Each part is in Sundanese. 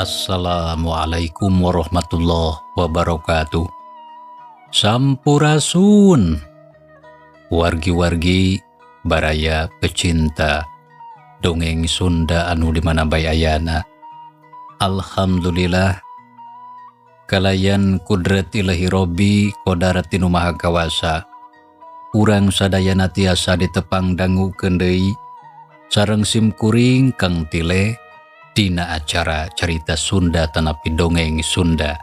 Assalamualaikum warahmatullahi wabarakatuh. Sampurasun. Wargi-wargi baraya pecinta dongeng Sunda anu di mana bae ayana. Alhamdulillah, kalayan kudrat Ilahi Robbi kodarat nu Maha Kawasa, urang sadayana tiasa ditepang dangukeun deui sareng simkuring Kang Tile dina acara Carita Sunda tanapi Dongeng Sunda,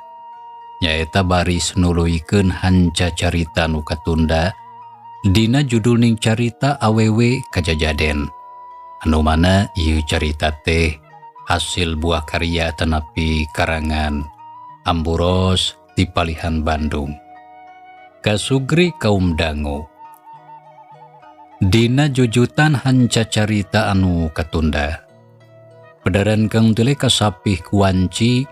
nyaeta baris nuluykeun hanca carita nu katunda dina judul ning Carita Awewe Kajajaden, anu mana ieu carita teh hasil buah karya tanapi karangan Amburos di Palihan Bandung. Kasugri kaum dangu dina jujutan hanca carita anu katunda, pedaran Kang Tile kasapih kuanci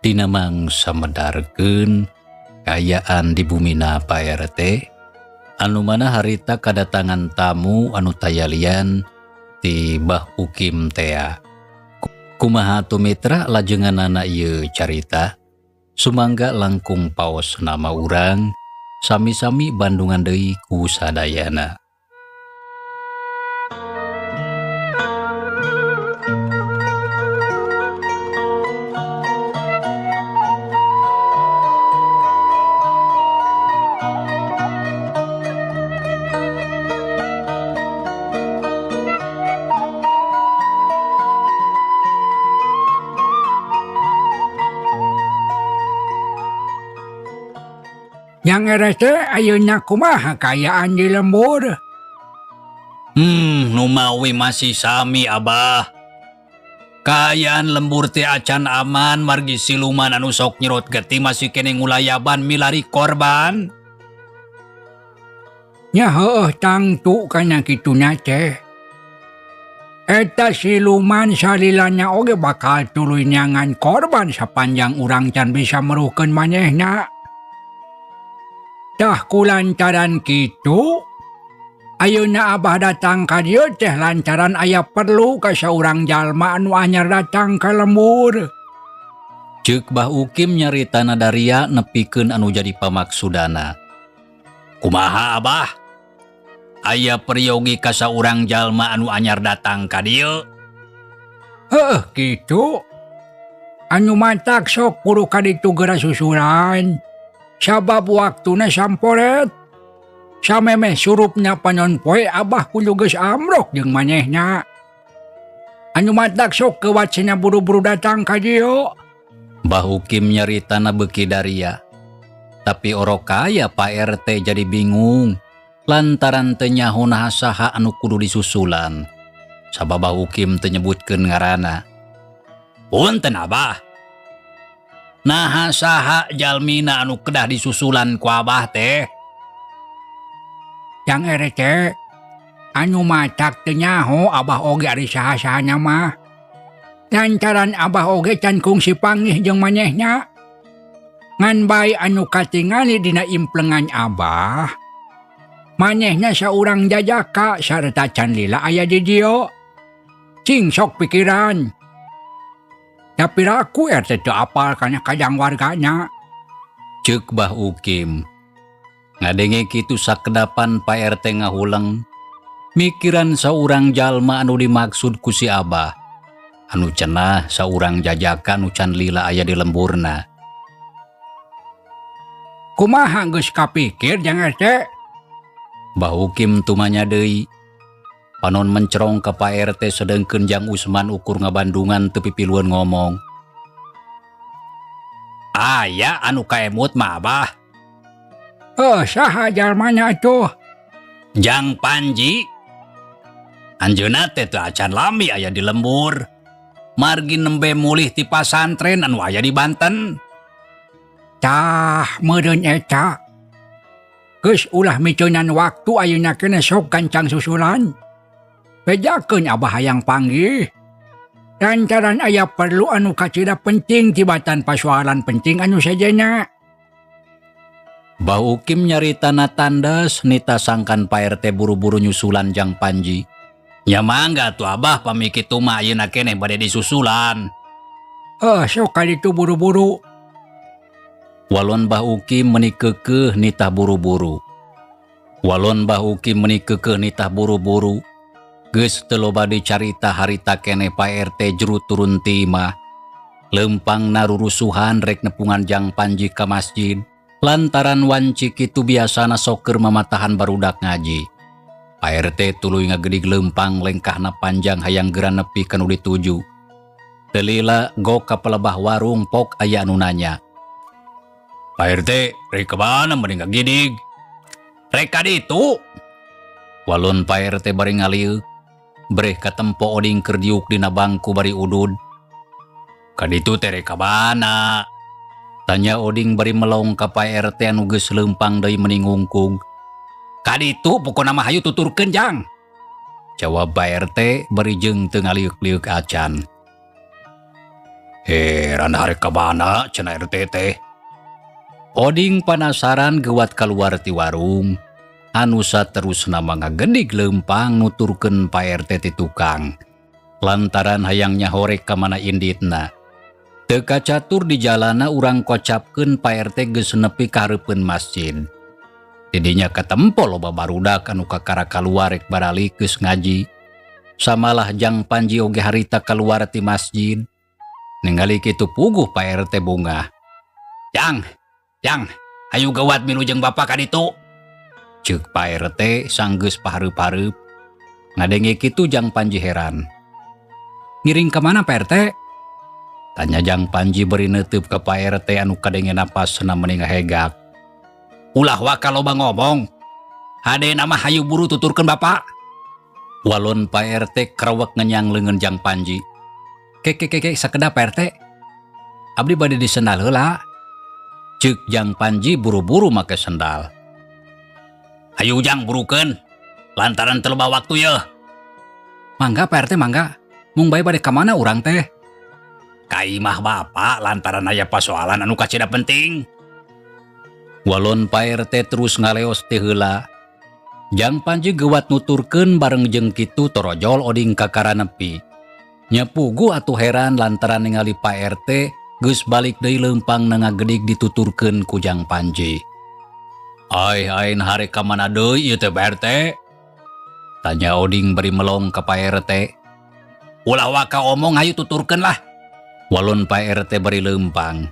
dina mangsa medarkeun kaayaan di bumina Pak RT, anu mana harita kadatangan tamu anu tayalian ti Bah Ukim tea. Kumaha atuh mitra lajenganana ieu carita? Sumangga langkung paos nama urang sami-sami bandungan deui ku sadayana. Jang RT, ayeuna kumaha kaayaan di lembur? Numawi masih sami, Abah. Kaayaan lembur teh acan aman margi siluman anu sok nyerot getih masih keneh ngulayaban milari korban. Nya heueuh, tangtu kana kituna teh. Eta siluman salilana oge bakal tuluy neangan korban sapanjang urang can bisa meruhkeun manehna. Tah, kulantaran kitu, ayeuna Abah datang ka dieu teh lantaran aya perlu ka saurang jalma anu anyar datang ka lembur. Ceuk Bah Ukim nyaritana daria nepikeun anu jadi pamaksudana. Kumaha, Abah? Aya peryogi ka saurang jalma anu anyar datang ka dieu? Heueuh, kitu. Anu matak sok kudu ka ditu geura susulan. Sabab waktuna samporet. Samemeh surupna panon poe Abah kudu geus amrok jeung manehna. Anu matak sok kewat cenah buru-buru datang ka dieu. Bah Ukim nyaritana beuki daria. Tapi orok kaya Pak RT jadi bingung lantaran teu nyaho naha saha anu kudu disusulan. Sabab Bah Ukim teu nyebutkeun ngaranna. Punten, Abah. Naha saha jalmina anu kedah disusulan ku Abah teh? Jang RT, anu matak teu nyaho Abah oge ari saha-sahana mah. Lantaran Abah oge can kungsi panggih jeung manehna. Ngan bae anu katingali dina implengan Abah, manehna saurang jajaka sarta can lila aya di dieu. Cing sok pikiran. Tapi raku RT teu apal kana kajang wargana. Ceuk Bah Ukim. Ngadenge kitu sakedapan Pak RT ngahuleng mikiran saurang jalma anu dimaksud ku si Abah, anu cenah saurang jajaka anu can lila aya di lemburna. Kumaha, geus kapikir, Jang RT? Bah Ukim tumanya deui. Panon mencerong ka Pak RT sedengkeun Jang Usman ukur ngabandungan teu pipilueun ngomong. Aya anu kaemut mah, Abah. Eh, saha jalmana atuh? Jang Panji. Anjeunna teh teu acan lami aya di lembur. Margi nembe mulih ti pasantren anu aya di Banten. Tah, meureun eta. Geus, ulah miceunan waktu, ayeuna keneh sok gancang susulan. Bejakeun Abah hayang panggih. Lantaran aya perlu anu kacida penting tibatan pasoalan penting anu sejenna. Bah Ukim nyaritana tandas nita sangkan Pak RT buru-buru nyusulan Jang Panji. Nya mangga tuh, Abah, pami kitu mah ayeuna keneh bade disusulan. Heuh sok ka ditu buru-buru. Walon Bah Ukim meuni keukeuh nitah buru-buru. Walon Bah Ukim meuni keukeuh nitah buru-buru. Geus teu loba dicarita harita keneh Pak RT juru turun ti imah. Leumpangna rurusuhan rek nepungan Jang Panji ka masjid. Lantaran wanci kitu biasana sok keur mamatahan barudak ngaji. Pak RT tuluy ngagedig leumpang lengkahna panjang hayang geura nepi ka nu dituju. Teu lila gok ka pelebah warung pok aya anu nanya. Pak RT, rek ka mana meni ngagidig? Rek ka ditu. Walon Pak RT bari ngaliuk. Breh katempo Oding keur diuk dina bangku bari udud. Ka ditu teh rek ka mana? Tanya Oding bari melong ka Pak RT anu geus leumpang deui meni ngungkug. Ka ditu pokona mah hayu tuturkeun Jang. Jawab Pak RT bari jeung teu ngaliuk-liuk acan. Heran arek ka mana cenah RT teh. Oding panasaran geuwat kaluar ti warung. Anu saterusna mah ngagedig leumpang nuturkeun Pak RT ti tukang. Lantaran hayang nyaho rek ka mana inditna. Teu kacatur di jalana urang kocapkeun Pak RT geus nepi ka hareupeun masjid. Tidinya katempo loba barudak anu kakara kaluar rek baralik geus ngaji. Samalah Jang Panji oge harita kaluar ti masjid. Ningali kitu puguh Pak RT bungah. Jang, Jang, hayu geuwat milu jeung bapa ka ditu. Ceuk Pak RT sanggeus pahareup-hareup. Ngadenge kitu Jang Panji heran. Ngiring ka mana Pak RT? Tanya Jang Panji bari neuteub ka Pak RT anu kadenge napasna meni ngahegak. Ulah waka loba ngomong. Hadena mah hayu buru tuturkeun bapa. Walon Pak RT krewek ngenyang leungeun Jang Panji. Ke ke ke ke sakedap Pak RT. Abdi bade disendal heula. Ceuk Jang Panji buru-buru make sendal. Hayu Jang burukeun. Lantaran teu loba waktu yeuh. Mangga Pak RT mangga. Mung bae bade ka mana urang teh? Ka imah bapa lantaran aya pasoalan anu kacida penting. Walon Pak RT terus ngaleos teh heula. Jang Panji geuwat nuturkeun bareng jeung kitu torojol Oding kakara nepi. Nya puguh atuh heran lantaran ningali Pak RT geus balik deui leumpangna ngagedig dituturkeun ku Jang Panji. Ai ai naha rek ka mana deui ieu teh Pak RT? Tanya Oding bari melong ka Pak RT. Ulah waka omong hayu tuturkeun lah. Walon Pak RT bari leumpang.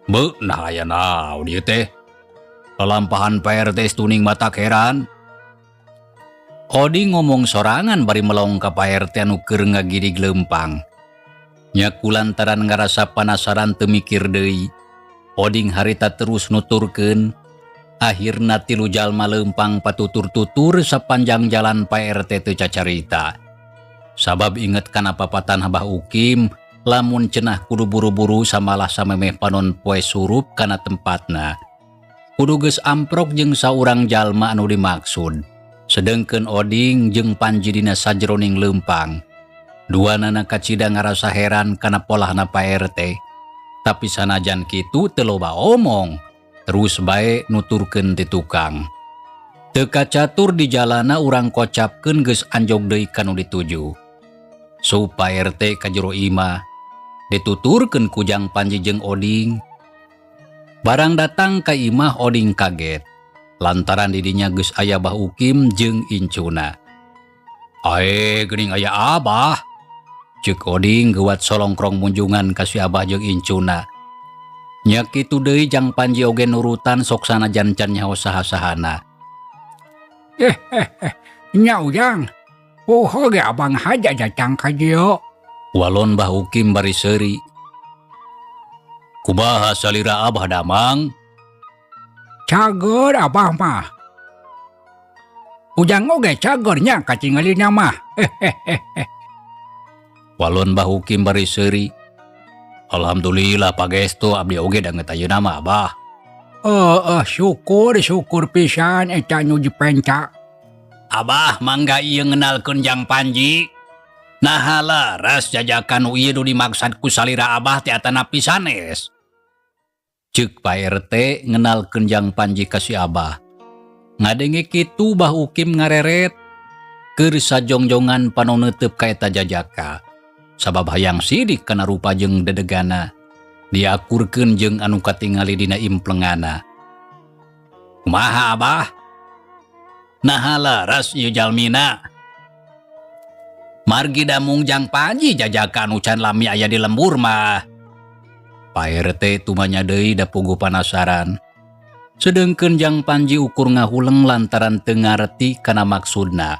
Beuh, nah aya naon ieu teh? Lalampahan Pak RT tuning matak heran. Oding ngomong sorangan bari melong ka Pak RT anu keur ngagidig leumpang. Nya kulantaran ngarasa panasaran teu mikir deui. Oding harita terus nuturkeun. Akhirna tilu jalma leumpang patutur-tutur sapanjang jalan Pak RT teu cacarita. Sabab inget kana papatan Abah Ukim, lamun cenah kudu buru-buru samalah samemeh panon poe surup kana tempatna. Kudu geus amprok jeung saurang jalma anu dimaksud. Sedengkeun Oding jeung Panji dina sajroning leumpang. Duanana kacida ngarasa heran kana polahna Pak RT. Tapi sanajan kitu teu loba omong, terus bae nuturkeun ti tukang. Teu kacatur di jalana urang kocapkeun geus anjog deui ka nu dituju. Sup Pak RT ka jero imah, dituturkeun ku Jang Panji jeung Oding. Barang datang ka imah Oding kaget, lantaran didinya geus aya Bah Ukim jeung incuna. Ae geuning aya Abah. Ceuk Oding geuwat solongkrong munjungan ka si Abah jeung incuna. Nya kitu deui Jang Panji oge nurutan sok sanajan can nyaho saha-sahana. Nya Ujang. Oh ge abang haja datang ka dieu. Walon Bah Ukim bari seuri. Kumaha salira Abah damang? Cager Abah mah. Ujang oge cager nya katingalina mah. Walon Bah Ukim bari seuri. Alhamdulillah pagesto abdi oge danget ayeuna mah Abah. Heeh, syukur syukur pisan eta nu dipenca. Abah mangga ieu ngenalkeun Jang Panji. Naha laras jajakan nu ieu nu dimaksad ku salira Abah teh atanapi sanes. Ceuk Pak RT ngenalkeun Jang Panji ka si Abah. Ngadenge kitu Bah Ukim ngareret keur sajongjongan panon neuteub ka eta jajaka. Sabab hayang sidik kana rupa jeung dedegana diakurkeun jeung anu katingali dina implengana. Kumaha, Abah? Naha leres ieu jalmina? Margi da mung Jang Panji jajaka anu can lami aya di lembur mah. Pak RT tumanya deui da puguh panasaran. Sedengkeun Jang Panji ukur ngahuleng lantaran teu ngarti kana maksudna.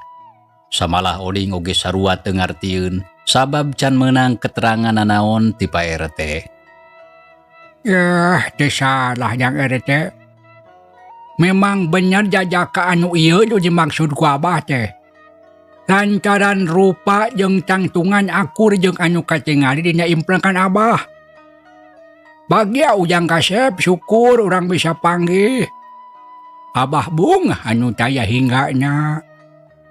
Samalah Oding oge sarua teu ngartieun sabab can meunang keterangan nanaon ti Pak RT. Yah, teu salah Jang RT. Memang bener jajaka anu ieu nu dimaksud ku Abah teh. Lantaran rupa jeung tangtungan akur jeung anu katingali dina implengan Abah. Bagja Ujang kasep, syukur urang bisa panggih. Abah bungah anu taya hinggana.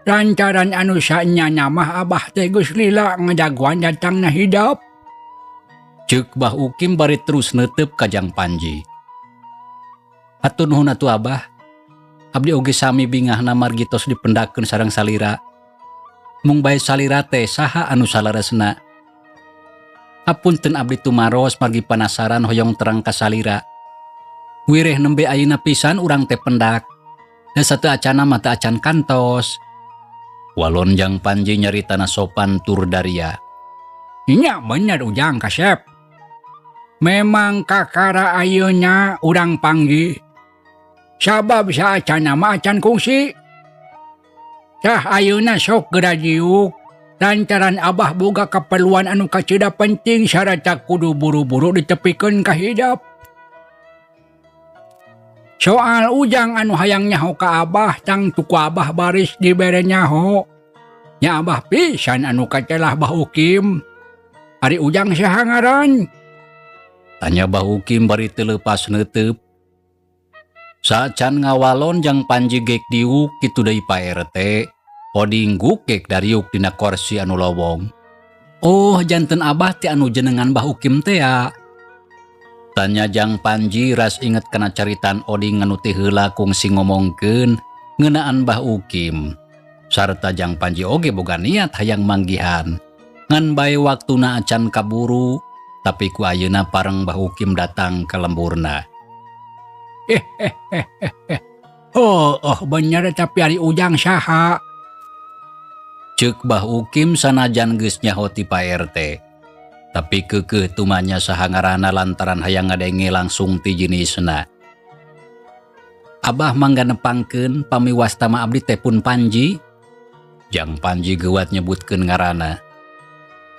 Lantaran anu saenyana mah Abah teh geus lila ngadagoan datangna hidep. Ceuk Bah Ukim bari terus neuteup ka Jang Panji. Hatur nuhun atuh, Abah. Abdi oge sami bingahna margi tos dipendakeun sareng salira. Mung bae salira teh saha anu saleresna? Hapunten abdi tumaros margi panasaran hoyong terang ka salira. Wireh nembe ayeuna pisan urang teh pendak. Da sateuacanna mah teu acan kantos. Walon Jang Panji nyaritana sopan tur daria. Nya bener, Ujang kasep. Memang kakara ayeuna urang panggih. Sabab saacanna mah acan kungsi. Tah, ayeuna sok geura diuk lantaran Abah boga keperluan anu kacida penting sarta kudu buru-buru ditepikeun ka hidep. Soal Ujang anu hayang nyaho ka Abah, tangtu ku Abah baris dibere nyaho. Nya Abah pisan anu katelah, Bah Ukim. Ari Ujang saha ngaran? Tanya Bah Ukim bari teu leupas neuteup. Saacan ngawalon Jang Panji gek diuk, kitu deui Pak RT. Oding gukek dariuk dina korsi anu lowong. Oh, janten Abah teh anu jenengan Bah Ukim teh ya? Tanya Jang Panji ras inget kana caritan Oding anu ti heula kungsi ngomongkeun ngeunaan Bah Ukim. Sarta Jang Panji oge boga niat hayang manggihan. Ngan bae waktuna acan kaburu, tapi ku ayeuna pareng Bah Ukim datang ka lemburna. Oh, bener, tapi ari Ujang saha? Ceuk Bah Ukim sanajan geus nyaho ti Pak RT. Tapi keukeuh tumanya saha ngaranna lantaran hayang ngadenge langsung ti jenisna. Abah mangga nepangkeun, pami wasta mah abdi teh pun Panji. Jang Panji geuwat nyebutkeun ngaranna.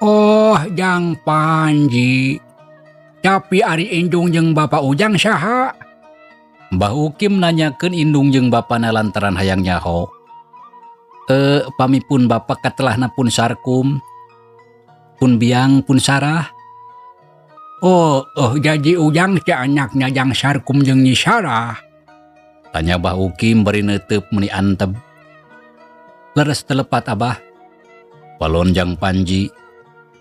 Oh, Jang Panji. Tapi ari indung jeung Bapak Ujang saha? Mbah Ukim nanyakeun indung jeung bapana lantaran hayang nyaho. Eh, pami pun bapak katelahna pun Sarkum. Pun biang pun Sarah. Oh, jadi Ujang teh anaknya Jang Sarkum jeung Nyi Sarah. Tanya Bah Ukim bari neuteup meuni antep. Leres, teu lepat, Abah. Walon Jang Panji.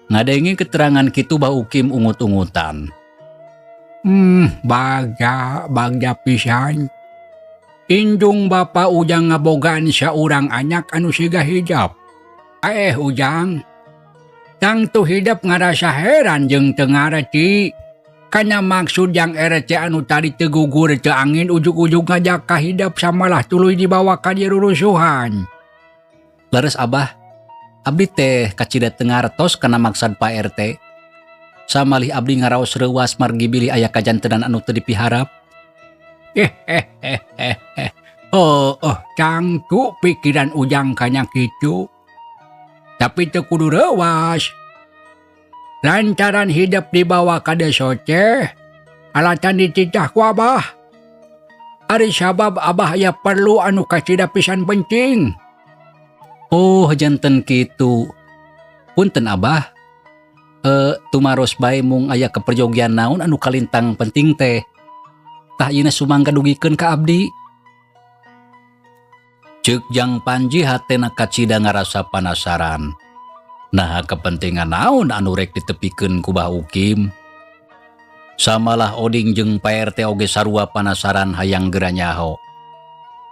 Ngadenge keterangan kitu, Bah Ukim ungut-ungutan. Bagja, bagja pisan. Indung Bapak Ujang ngabogaan saurang anak anu siga hijab. Eh, Ujang. Tangtu hidep ngarasa heran jeung teu ngareti. Kana maksud Jang RT anu tadi teu gugur teu angin ujug-ujug ngajak ka hidep samalah tuluy dibawa ka dieu rurusuhan. Leres, Abah. Abdi teh kacida teu ngartos kana maksad Pak RT. Samalih abdi ngaraos reuwas margi bilih aya kajantenan anu teu dipiharap. Oh, tangtu pikiran Ujang kanya kitu. Tapi teu kudu reuwas. Lantaran hidep dibawa ka desa teh, alatan dititah ku Abah. Ari sabab Abah aya perlu anu kacida pisan penting. Oh, janten kitu. Punten, Abah. Eh, tumaros bae mung aya keperyogian naon anu kalintang penting teh. Tah, ayeuna sumangga dugikeun ka abdi. Ceuk Jang Panji hatena kacida ngarasa panasaran. Nah, kepentingan naon anu rek ditepikeun ku Bah Ukim? Samalah Oding jeung Pak RT oge sarua panasaran hayang geura nyaho.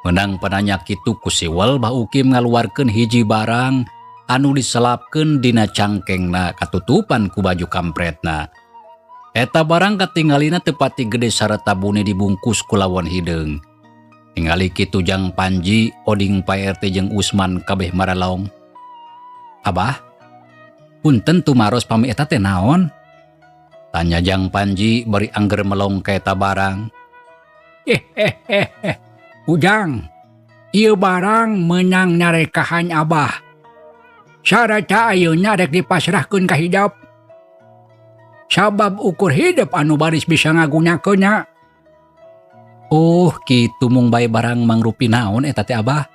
Menang pananya kitu ku siwel Bah Ukim ngaluarkeun hiji barang Anu diselapkeun dina cangkengna katutupan ku baju kampretna. Eta barang katingalina teu pati gede sarta buni dibungkus ku lawon hideung. Ningali kitu Jang Panji, Oding, Pak RT jeung Usman kabeh maralong. "Abah, punten tumaros, pami eta teh naon?" tanya Jang Panji bari angger melong ka eta barang. Eh, Ujang, ieu barang meunang nyarekahan Abah. Sarata ayeuna rek dipasrahkeun ka hidep. Sabab ukur hidep anu baris bisa ngagunakeunna. "Oh kitu, mung bae barang mangrupi naon eta teh, Abah?"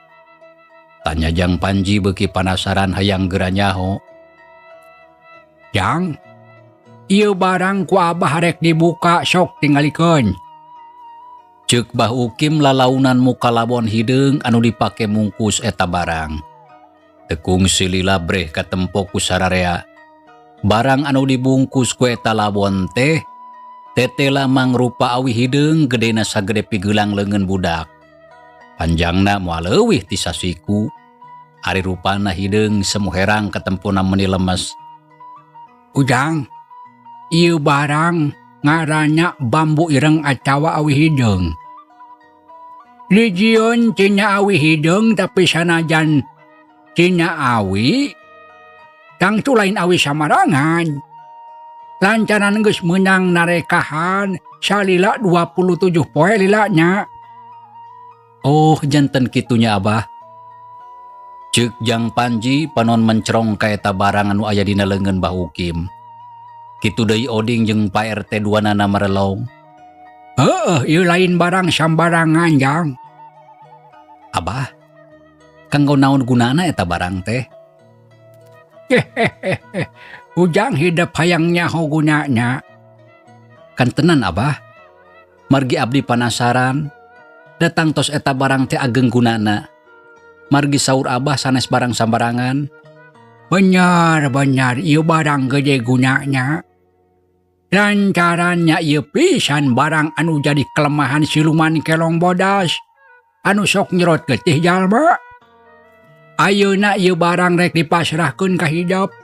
tanya Jang Panji beuki panasaran hayang geura nyaho. Jang, ieu barang ku Abah rek dibuka, sok tingalikeun. Ceuk Bah Ukim lalaunan muka lawon hideung anu dipake mungkus eta barang. Teu kungsi lila breh katempo ku sararea. Barang anu dibungkus ku eta lawon teh tetela mangrupa awi hideung gedena sagede pigelang leungeun budak. Panjangna moal leuwih ti sasiku. Ari rupana hideung semu herang katempona meuni lemes. Ujang, ieu barang ngaranna bambu ireng atawa awi hideung. Dijieun tina awi hideung, tapi sanajan tina awi, tangtu lain awi samarangan. Lantaran geus meunang narekahan salila 27 poe lilanya. "Oh, janten kitu nya, Abah," ceuk Jang Panji panon mencerong ka eta barang anu aya dina leungeun Bah Ukim. Kitu deui Oding jeung Pak RT duanana marelong. Heeh, ieu lain barang sambarangan, Jang. "Abah, kanggo naon gunana eta barang teh?" Ujang hidep hayang nyaho gunana? Kantenan, Abah. Margi abdi panasaran. Datang tos eta barang teh ageng gunana. Margi saur Abah sanes barang sambarangan. Benar, benar, ieu barang gede gunanya. Lantarannya ieu pisan barang anu jadi kelemahan siluman kelong bodas anu sok nyerot getih jalma. Ayeuna ieu barang rek dipasrahkeun ka hidep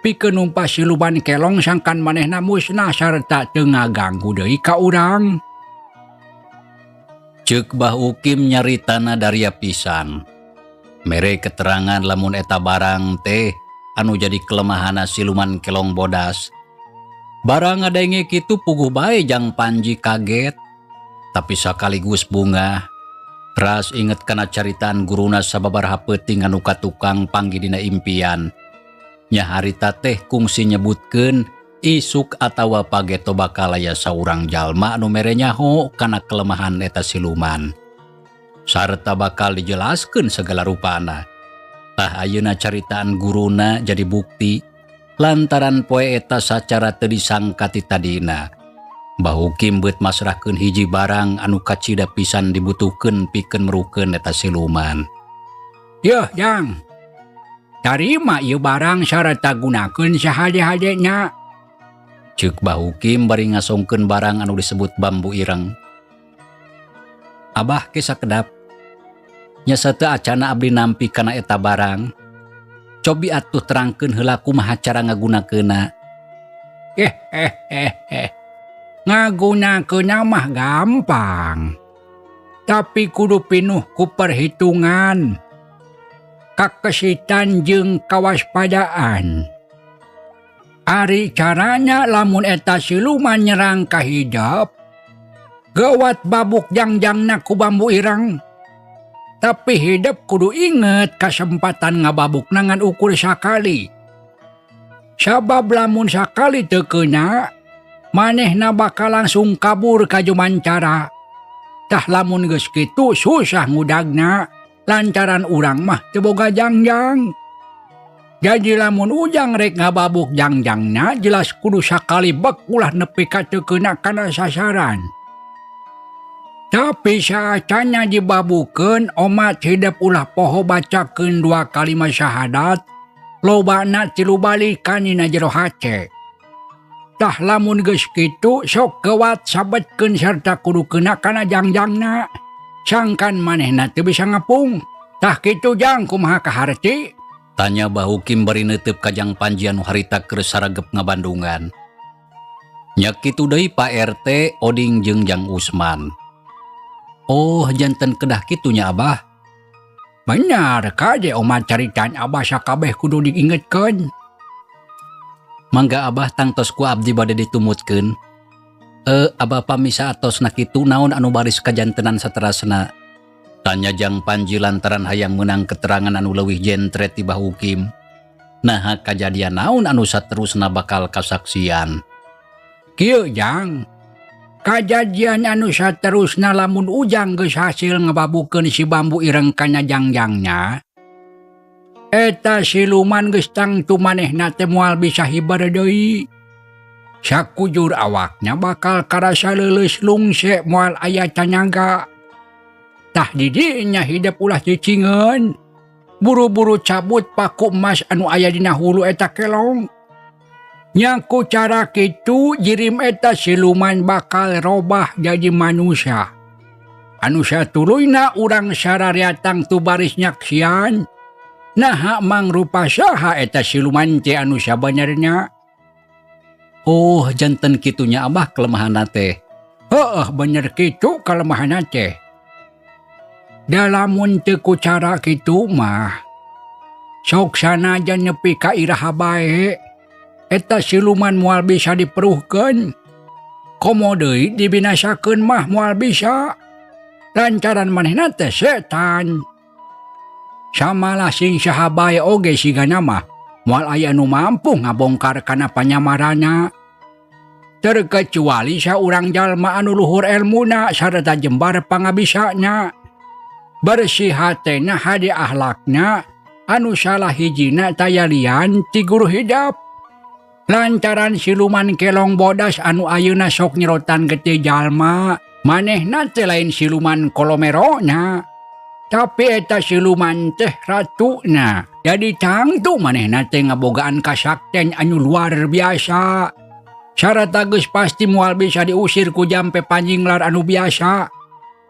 pikeun numpas siluman kelong sangkan manehna musnah sarta teu ngaganggu deui ka urang. Ceuk Bah Ukim nyaritana daria pisan. Mere keterangan lamun eta barang teh anu jadi kelemahanna siluman kelong bodas. Barang ngadenge kitu puguh bae Jang Panji kaget. Tapi sakaligus bungah. Ras inget kana caritaan guruna sababaraha peuting anu katukang panggih dina impian. Nya harita teh kungsi nyebutkeun isuk atawa pageto bakal aya saurang jalma anu mere nyaho kana kelemahan eta siluman. Sarta bakal dijelaskeun segala rupana. Tah, ayeuna caritaan guruna jadi bukti lantaran poe eta sacara teu disangka ti tadina. Bah Ukim beut masrahkeun hiji barang anu kacida pisan dibutuhkeun pikeun merukeun eta siluman. Yeuh, Jang. Tarima ieu barang sarta gunakeun sahade-hadena. Ceuk Bah Ukim bari ngasongkeun barang anu disebut bambu ireng. "Abah, ke sakedap. Nya sateu acana abdi nampi kana eta barang. Cobi atuh terangkeun heula kumaha cara ngagunakeunna." Eh eh eh eh. Ngagunakeunna mah gampang. Tapi kudu pinuh ku perhitungan, kakesitan jeung kawaspadaan. Ari caranya, lamun eta siluman nyerang ka hidep, gawat babuk jangjangna ku bambu ireng. Tapi hidep kudu inget kasempatan ngababukna ngan ukur sakali. Sabab lamun sakali teu keuna, manehna bakal langsung kabur ka jumancara. Tah, lamun geus kitu susah ngudagna lantaran urang mah teu boga jangjang. Jadi lamun Ujang rek ngababuk jangjangna, jelas kudu sakali bek, ulah nepi ka teu keuna kana sasaran. Tapi saacana dibabukeun, omat hidep ulah poho bacakeun dua kalimat syahadat, lobana 3 balikan dina jero hate. Tah, lamun geus kitu sok gawat sabetkeun sarta kudu keuna kana jangjangna. Sangkan manehna teu bisa ngapung. Tah kitu, Jang, kumaha, kaharti? Tanya Bah Ukim bari neuteup ka Jang Panji anu harita keur saragep ngabandungan. Nya kitu deui Pak RT, Oding jeung Jang Usman. Oh, janten kedah kitu nya, Abah. Benar kade omat caritaan Abah sakabeh kudu diingetkeun. Mangga, Abah, tangtos ku abdi bade ditumutkeun. Eh, Abah, pami saatosna kitu naon anu baris kajantenan saterasna? Tanya Jang Panji lantaran hayang menang keterangan anu leuwih jentre ti Bah Ukim. Nah, kajadian naon anu saterusna bakal kasaksian? Kieu, Jang. Kajadian anu saterusna lamun Ujang geus hasil ngebabukeun si bambu ireng kana jangjangna. Eta siluman geus tangtu manehna teh moal bisa hiber deui. Sakujur awaknya bakal karasa leuleus lungse moal aya tanaga. Tah, didinya hidep ulah cicingeun. Buru-buru cabut paku emas anu aya dina hulu eta kelong. Nya ku cara kitu jirim eta siluman bakal robah jadi manusia. Anu satuluyna urang sararea tangtu baris nyaksian. Naha mangrupa saha eta siluman teh anu sabenerna. Oh, janten kitu nya, Abah, kelemahanna teh. Heeh, bener kitu kelemahanna teh. Da lamun teu ku cara kitu mah sok sanajan nepi ka iraha bae eta siluman moal bisa diperuhkeun. Komo deui dibinasakeun mah moal bisa. Lantaran manehna teh setan. Samalah sing saha bae oge sigana mah moal aya nu mampu ngabongkar kana panyamaranna. Terkecuali saurang jalma anu luhur elmuna sarta jembar pangabisana. Bersih hatena, hade ahlakna, anu salah hijina taya lian ti guru hidep. Lantaran siluman kelong bodas anu ayeuna sok nyerotan getih jalma, manehna teh lain siluman kolomerona. Tapi eta siluman teh ratuna. Jadi tangtu manehna teh ngabogaan kasakten anu luar biasa. Sarta geus pasti moal bisa diusir ku jampe panjinglar anu biasa.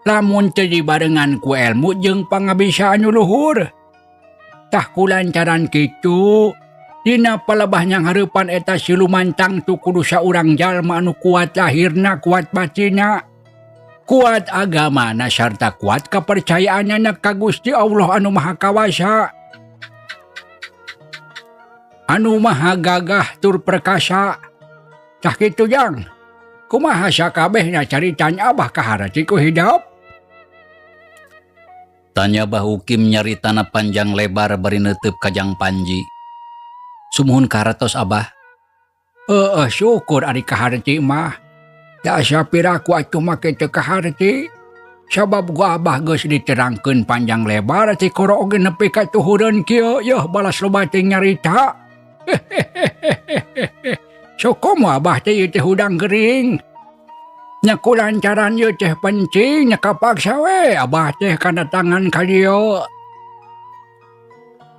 Lamun teu dibarengan ku elmu jeung pangabisa anu luhur. Tah, ku lantaran kitu, dina palebah nyanghareupan eta siluman tangtu kudu saurang jalma anu kuat lahirna, kuat batinna, kuat agamana sarta kuat kepercayaanna ka Gusti Allah anu Maha Kawasa. Anu Maha Gagah tur Perkasa. Tah kitu, Jang. Kumaha sakabehna caritaan Abah, kaharti ku hidep? Tanya Bah Ukim nyaritana panjang lebar bari neuteup ka Jang Panji. Sumuhun kahartos, Abah. Heeh, syukur ari kaharti mah. Da sapiraku atuh make teu kaharti. Sabab ku Abah geus diterangkeun panjang lebar ti koro oge nepi ka tuhureun kieu yeuh balas loba teh nyarita. Sok komo Abah teh ieu teh hudang gering. Nya ku lantaran ieu teh penting nya kapaksa we Abah teh kadatangan ka dieu.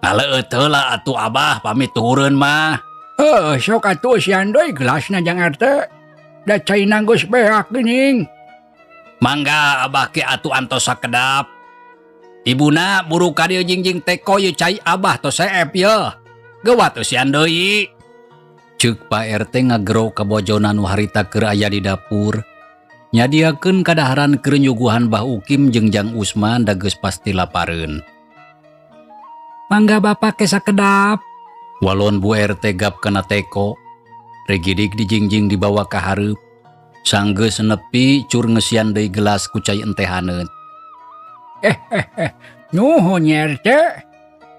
Ngaleueut heula atuh, Abah, pami tuhureun mah. Heuh, sok atuh eusian deui gelasna, Jang RT. Da caina geus beak geuning. Mangga, Abah, ke atuh antos sakedap. Ibuna, buru ka dieu jingjing teko ieu cai Abah tos seep yeuh. Geuwat eusian deui. Ceuk Pak RT ngagero ka bojona nu harita keur aya di dapur. Nyadiakeun kadaharan keur nyuguhan Bah Ukim jeung Jang Usman da geus pasti lapareun. Mangga, Bapak, ke sakedap. Walon Bu RT gap kana teko. Regidig dijingjing dibawa ka hareup. Sanggeus nepi cur ngeusian deui gelas ku cai enteh haneut. Nuhun nya, RT.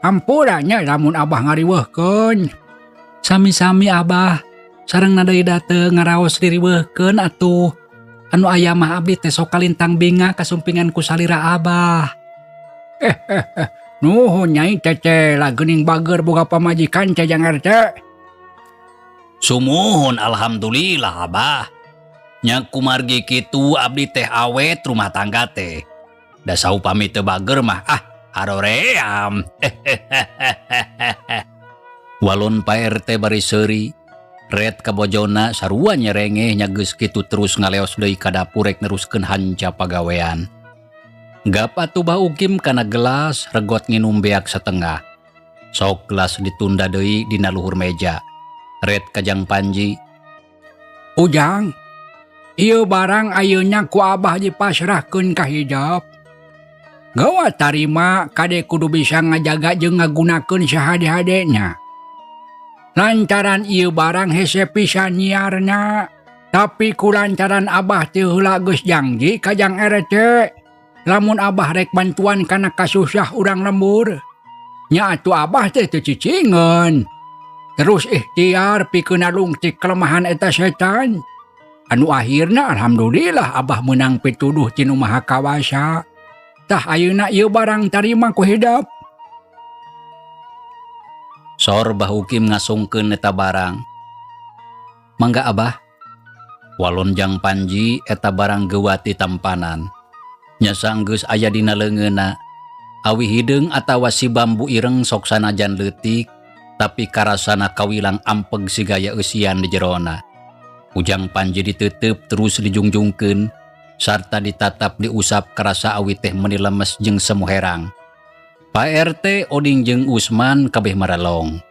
Hampura nya lamun Abah ngariweuhkeun. Sami-sami, Abah. Sareng deui dateu ngaraos diriweuhkeun atuh. Anu aya mah abdi teh sok kalintang bingah kasumpingan ku salira Abah. Nuhun, Nyai Tete lah geuning bager boga pamajikan teh, Jang RT. Sumuhun, alhamdulillah, Abah. Nya kumargi kitu abdi teh awet rumah tangga teh. Da saupami teu bager mah ah haroream. Walon Pak RT bari seuri. Ret ka bojona sarua nyerengeh nya geus kitu terus ngaleos deui ka dapur rek neruskeun hanca pagawean. Gap atuh Bah Ukim kana gelas regot nginum beak setengah. Sok gelas ditunda deui dina luhur meja. Ret ka Jang Panji. Ujang, ieu barang ayeuna ku Abah dipasrahkeun ka hidep. Gewa tarima kade kudu bisa ngajaga jeung ngagunakeun sahade-hadena. Lantaran ieu barang hese pisan nyiarna, tapi ku lantaran Abah teu heula geus janji ka Jang RT, lamun Abah rek bantuan kana kasusah urang lembur. Nya atuh Abah teh teu cicingeun. Terus ikhtiar pikeun nalungtik kelemahan eta setan. Anu akhirna alhamdulillah Abah menang pituduh ti Nu Maha Kawasa. Tah ayeuna ieu barang tarima ku hidep. Sor Bah Ukim ngasungkeun eta barang. Mangga Abah. Walon Jang Panji eta barang geuwat ditampanan. Nya sanggeus aya dina leungeunna. Awi hideung atawa si bambu ireng sok sanajan leutik, tapi karasana kawilang ampeg sigaya eusian di jerona. Ujang Panji diteuteup terus dijungjungkeun sarta ditatap diusap karasa awi teh meuni lemes jeung semu herang. Pak RT Oding jeung Usman kabeh maralong.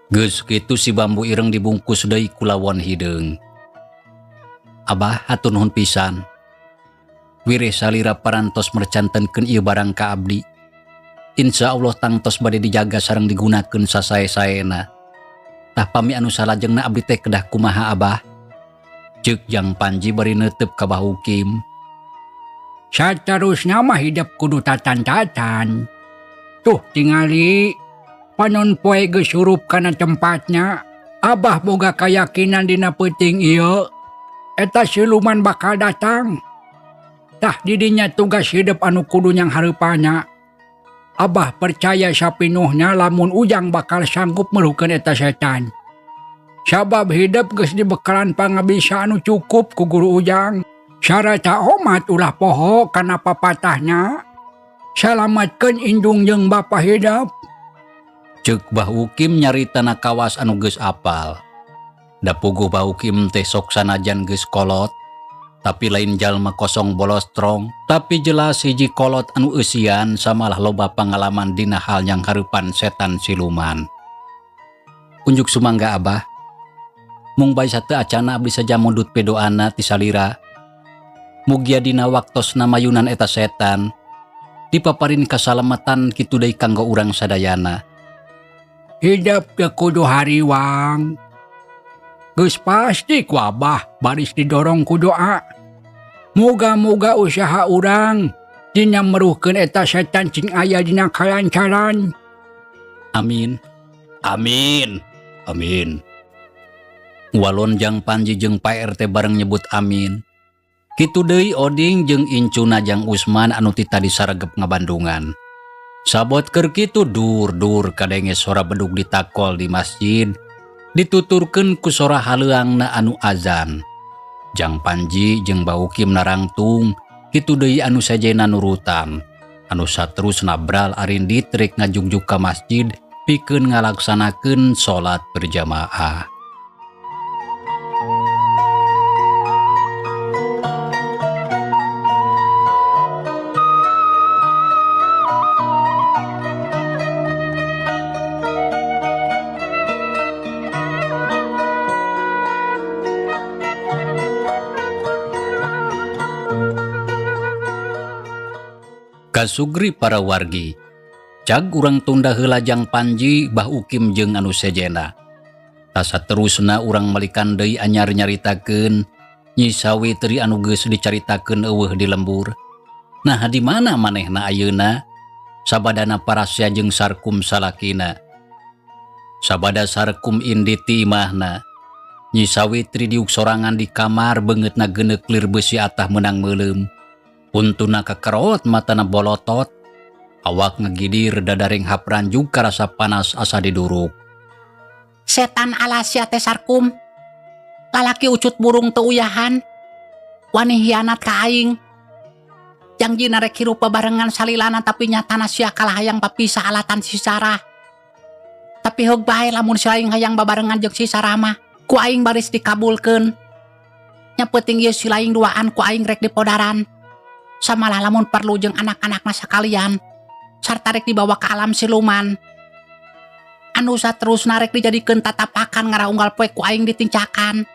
Geus kitu si bambu ireng dibungkus deui ku lawon hideung. Abah hatur nuhun pisan. Wireh salira parantos mercantenkeun ieu barang ka abdi. Insya Allah tangtos bade dijaga sareng digunakeun sasae-saena. Tah pami anu salajengna abdi teh kedah kumaha Abah? Ceuk Jang Panji bari neuteup ka Bah Ukim. Saterusna mah hidep kudu tatan-tatan. Tuh tingali panon poe geus hurup kana tempatna. Abah boga kayakinan dina peuting ieu eta siluman bakal datang. Tah didinya tugas hidep anu kudu nyang hareupana. Abah percaya sapinuhna lamun Ujang bakal sanggup meluhkeun eta setan. Sabab hidep geus dibekalan pangabisa anu cukup ku guru Ujang. Sarata omat ulah poho kana papatahna. Salamatkeun indung jeung bapa hidep. Ceuk Bah Ukim nyaritana kawas anu geus apal. Da puguh Bah Ukim teh sok sanajan geus kolot, tapi lain jalma kosong bolostrong, tapi jelas hiji kolot anu eusian samalah loba pangalaman dina hal yang hareupan setan siluman. Unjuk sumangga Abah. Mung bae sateu acana abdi saja mundut pedoana ti salira. Mugia dina waktosna mayunan eta setan dipaparin kasalamatan kitu deui kanggo urang sadayana. Hidep teu kudu hariwang. Geus pasti ku Abah baris didorong ku doa. Muga-muga usaha urang dina meruhkeun eta setan cing aya dina kalancaran. Amin. Amin. Amin. Walon Jang Panji jeung Pak RT bareng nyebut amin. Kitu deui Oding jeung incuna Jang Usman anu ti tadi saregep ngabandungan. Sabot keur kitu dur-dur kadenge sora bedug ditakol di masjid, dituturkeun ku sora haleuangna anu azan. Jang Panji jeung Bah Ukim narangtung, kitu deui anu sejena nurutan. Anu saterus nabral arindit rek ngajungjuk ka masjid pikeun ngalaksanakeun salat berjamaah. Kasugri para wargi, cag urang tunda heula Jang Panji Bah Ukim jeung anu sejena. Tasa terusna urang malikan deui anyar nyaritakeun Nyi Sawitri anu geus dicaritakeun eueuh di lembur. Nah di mana manehna ayeuna? Sabadana parasea jeung Sarkum salakina. Sabada Sarkum indit ti imahna. Nyi Sawitri diuk sorangan di kamar beungeutna geuneuk lir beusi atah meunang meuleum. Untuna kakerot matana bolotot, awak ngegidir dadaring hapranjug karasa panas asa diduruk. Setan ala sia teh Sarkum. Lalaki ucut burung teu uyahan. Wani hianat ka aing. Jangjina rek hirup babarengan salilana tapi nyatana sia kalah hayang papisah alatan si Sarah. Tapi heug bae lamun si aing hayang babarengan jeung si Sarah mah, ku aing baris dikabulkeun. Nya peuting ieu si laing duaan ku aing rek dipodaran. Samalah lamun perlu jeung anak-anakna sakalian. Sarta rek dibawa ka alam siluman. Anu saterusna rek dijadikeun tatapakan ngara unggal poe ku aing ditincakan.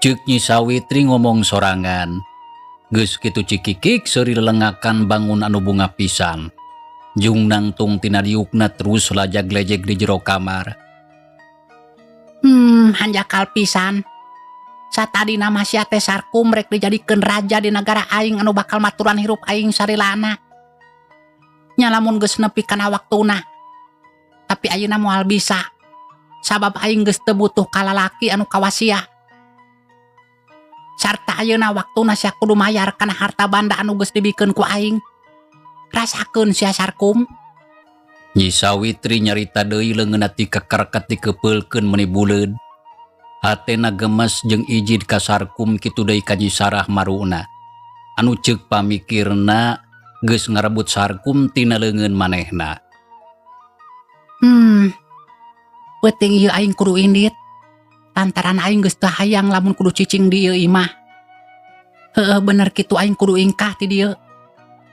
Ceuk Nyi Sawitri ngomong sorangan. Geus kitu cikikik seuri lelengakan bangun anu bunga pisan. Jung nangtung tina diukna terus lajag-lejeg di jero kamar. Hanjakal pisan. Satadina mah sia teh Sarkum rek dijadikeun raja di nagara aing anu bakal maturan hirup aing sarilana. Nya lamun geus nepi kana waktuna. Tapi ayeuna moal bisa. Sabab aing geus teu butuh ka lalaki anu kawasia. Sarta ayeuna waktuna sia kudu mayar kana harta banda anu geus dibikeun ku aing. Rasakeun sia Sarkum. Nyi Sawitri nyarita deui leungeunna tikekerket dikepeulkeun meuni buleud. Hatena gemes jeung ijid ka Sarkum kitu deui ka Nyi Sarah maruna. Anu ceuk pamikirna geus ngarebut Sarkum tina leungeun manehna. Peuting ieu aing kudu indit. Lantaran aing geus teu hayang lamun kudu cicing di ieu imah. Heueuh bener kitu aing kudu ingkah ti dieu.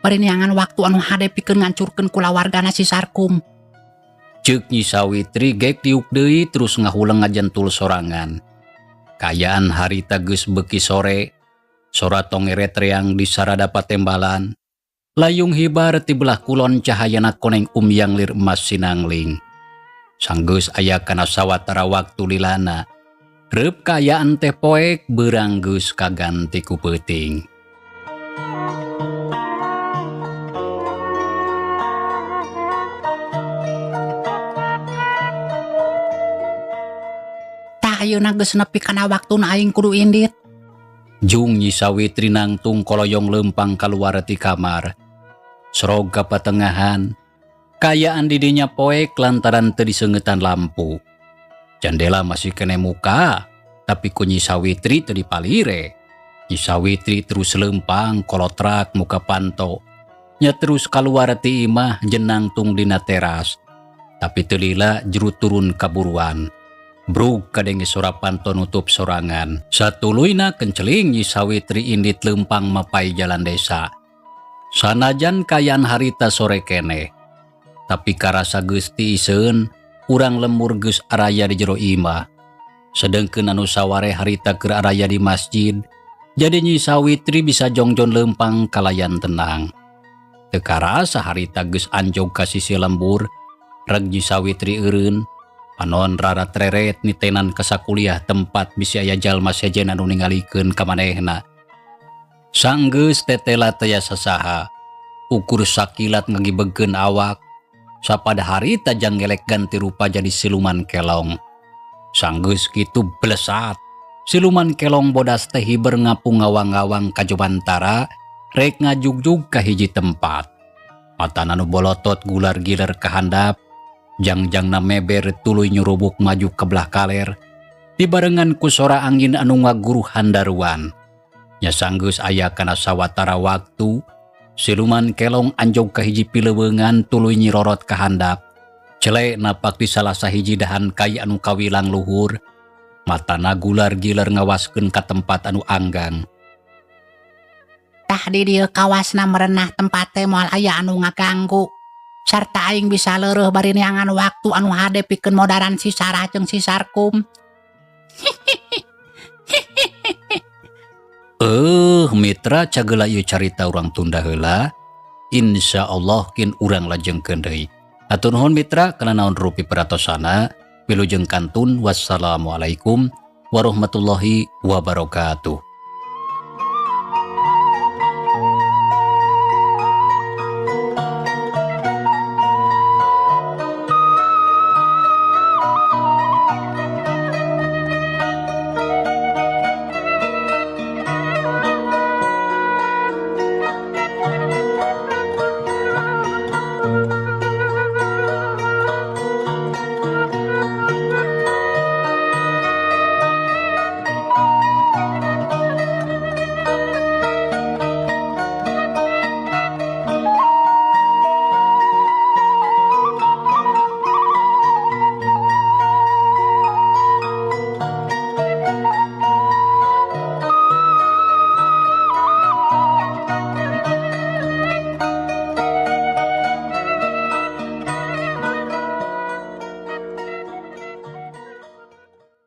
Bari neangan waktu anu hade pikeun ngancurkeun kulawargana si Sarkum. Ceuk Nyi Sawitri gek diuk deui terus ngahuleng ngajentul sorangan. Kaayaan harita geus beuki sore, sora tongeret reang di sarada patembalan. Layung hibar ti belah kulon cahayana koneng umyang lir emas sinangling. Sanggeus aya kana sawatara waktu lilana. Reup kaayaan teh poek beurang geus kaganti ku peuting. Tah ayeuna geus nepi kana waktuna aing kudu indit. Jung Nyi Sawitri nangtung koloyong leumpang kaluar ti kamar. Sorog ka patengahan. Kaayaan di dinya poek lantaran teu diseungetan lampu. Jandela masih kene muka, tapi ku Nyi Sawitri teu dipalire. Nyi Sawitri terus leumpang kolotrak muka panto. Nya terus kaluar ti imah jenangtung dina teras. Tapi teu lila juru turun kaburuan. Brug kadenge sora panto nutup sorangan. Satuluyna kenceling Nyi Sawitri indit leumpang mapai jalan desa. Sanajan kaayaan harita sore keneh. Tapi karasa geus tiiseun, urang lembur geus araya di jero imah. Sedengkeun anu saware harita keur araya di masjid, jadi Nyi Sawitri bisa jongjon leumpang kalayan tenang. Teu karasa harita geus anjog ka sisi lembur, reg Nyi Sawitri eureun, panon raratreret nitenan ka sakuliah tempat bisi aya jalma sejen anu ningalikeun ka manehna. Sanggeus tetela teu aya sasaha, ukur sakilat ngagibegkeun awak, sapada harita jang ngelek ganti rupa jadi siluman kelong. Sanggeus kitu blesat, siluman kelong bodas teh hiber ngapung ngawang-ngawang ka jumantara, rek ngajugjug ka hiji tempat. Matana nu bolotot gular-giler ka handap, jangjangna meber tuluy nyurubuk maju ke belah kaler, dibarengan ku sora angin anu ngaguruh handaruan. Nya sanggeus aya kana sawatara waktu, siluman kelong anjog ka hiji pileuweungan tuluy nyirorot ka handap. Cele napak di salah sahiji dahan kai anu kawilang luhur, matana gular-giler ngawaskeun ka tempat anu anggang. Tah di dieu kawasna merenah tempat teh moal aya anu ngaganggu. Sarta aing bisa leureuh bari neangan waktu anu hade pikeun modaran si Sarah jeung si Sarkum. Mitra cageula ieu carita urang tunda heula. Insya Allah kin urang lajengkeun deui. Hatur nuhun mitra kana naon rupi peratosana. Wilujeng kantun, wassalamualaikum warahmatullahi wabarakatuh.